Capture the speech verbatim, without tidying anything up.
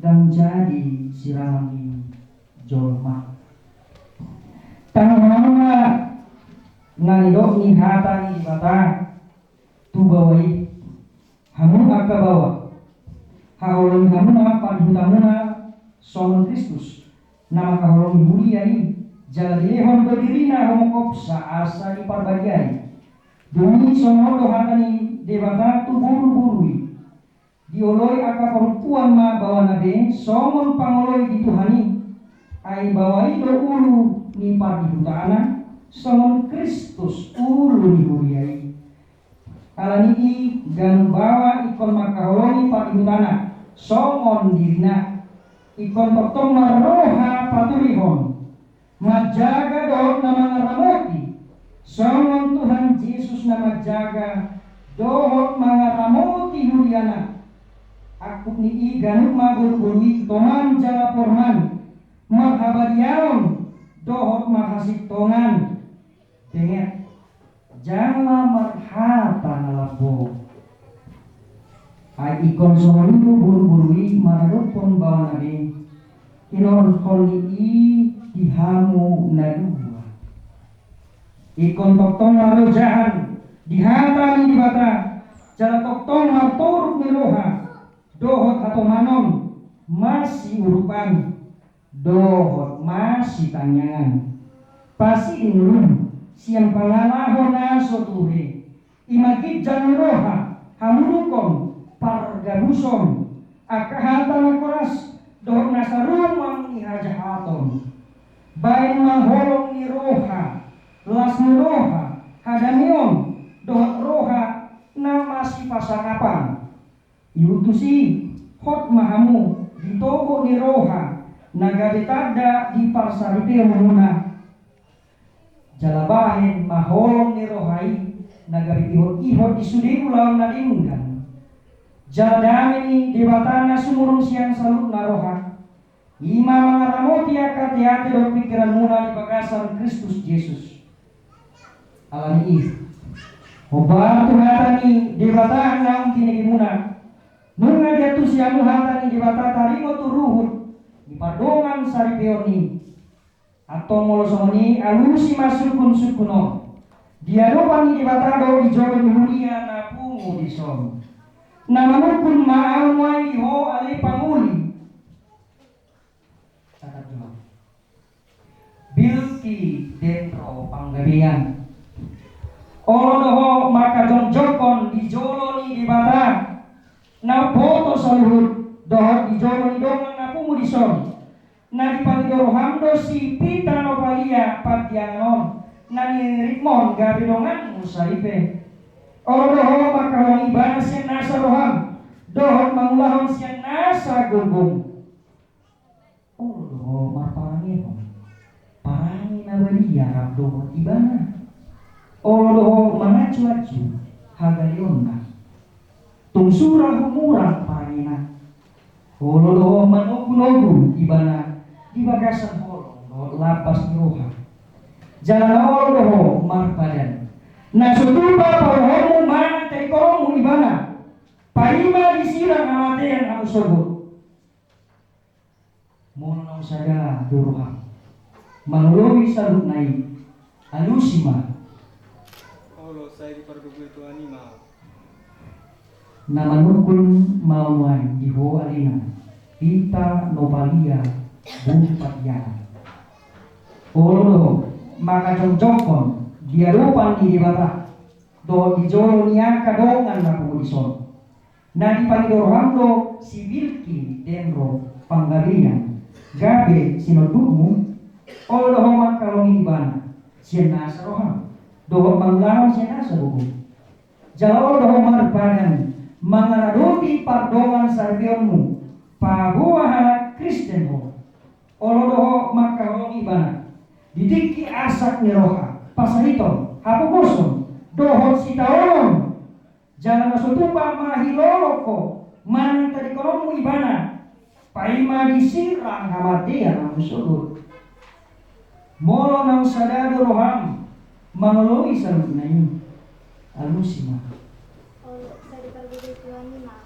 Ndang jadi siralang ni jolma. Tangiangi ma na nidok ni hata ni Debata tu baoa i. Hamu angka baoa, haholongi hamu ma pardihutamuna songon Kristus na mangkaholongi huria i, jala dilehon do dirina humongkopsa asa diparbadia i. Dung i songon on do hata ni Debata tu boruboru i. Dioloi angka parompuan ma baoana be songon pangoloi di Tuhan i. Ai baoa i do ulu ni pardihutana, songon Kristus ulu ni huria i. Ala ni i ganup baoa ingkon mangkaholongi pardihutana songon dirina. Ingkon tongtong marroha paturihon, manjaga dohot na mangaramoti, songon Tuhan Jesus na manjaga dohot mangaramoti huriana. Angkup ni i ganup ma boruboru i toman jala porman, marhabadiaon dohot marhasintongan. Benget jala marhata na lambok. Ai ingkon songon i do boruboru i maradophon baoana be, hinorhon ni i di hamu na dua. Ingkon tongtong marojahan di hata ni Debata, jala tongtong martoruk ni roha dohot hatomanon, masiurupan dohot masitangiangan. Pasiding ulum sian pangalaho na so tuhe, i ma ginjang ni roha, hamurukon, pargabuson, angka hata na koras dohot na sarumang ni hajahaton. Baen ma holong ni roha, las ni roha, hadameon dohot roha na masipasangapan. Iutus i, hot ma hamu di togu ni roha na gabe tanda di parsaripeonmuna. Jala bahen ma holong ni roha i na gabe ihot-ihot di sude ulaon na denggan. Jala dame ni Debata na sumurung sian saluhutna roha, i ma mangaramoti angka ateate dohot pingkiranmuna di bagasan Kristus Jesus. Ala ni i, hombar tu hata ni Debata naung tinegemuna. Nunga diantusi hamu hata ni Debata taringot tu ruhut ni pardongansaripeon i. Antong molo songon i, alusi ma sungkunsungkun on di adopan ni Debata dohot di jolo ni huria na pungu dison. Na manungkun ma ahu nuaeng di ho ale pangoli. Catat jolo. Bilki Dendro Panggabean. Olo do ho mangkajongjongkon di jolo ni Debata na umboto saluhut dohot di jolo ni dongan na pungu dison. Na dipangido roham do si Pita Nopalia Pandiangan on na niritmon gabe donganmu saripe. Olo do ho mangkaholongi ibana sian nasa roham dohot mangulahon sian nasa gogo. Olo do ho marparangehon parange na badia rap dohot ibana. Olo do ho manganjuanju hagaleonna. Tung sura humurang parangena. Olo do ho manogunogu ibana di bagasan holong dohot lapas ni roha. Jala na olo do ho marpadan. Na so tupa paboaonmu manang tadingkononmu ibana, paima disirang hamatean hamu sogot. Molo naung sada do roham mangoloi saluhutna i, alusi ma. Olo, sai dipargogoi Tuhan i ma. Na manungkun ma nuaeng di ho alina Pita Nopalia Bulu Pandiangan. Olo do ho mangkajongjongkon di adopan ni Debata dohot di jolo ni angka dongan na pungu dison. Na dipangido roham do si Bilki Dendro Panggabean gabe sinondukmu. Olo do ho mangkaholongi ibana sian nasa roham dohot mangulahon sian nasa gogo. Jala olo do ho marpadan mangaradoti pardongansaripeonmu paboa halak Kristen ho. Olo do ho mangkaholongi ibana di tingki asak ni roha, pasahiton, hapogoson dohot sitaonon. Jala na so tupa mahilolong ho manang tadingkononmu ibana, paima disirang hamatean hamu sogot. Molo naung sada do roham mangoloi saluhutna i, alusi ma. Olo, sai dipargogoi Tuhan i ma.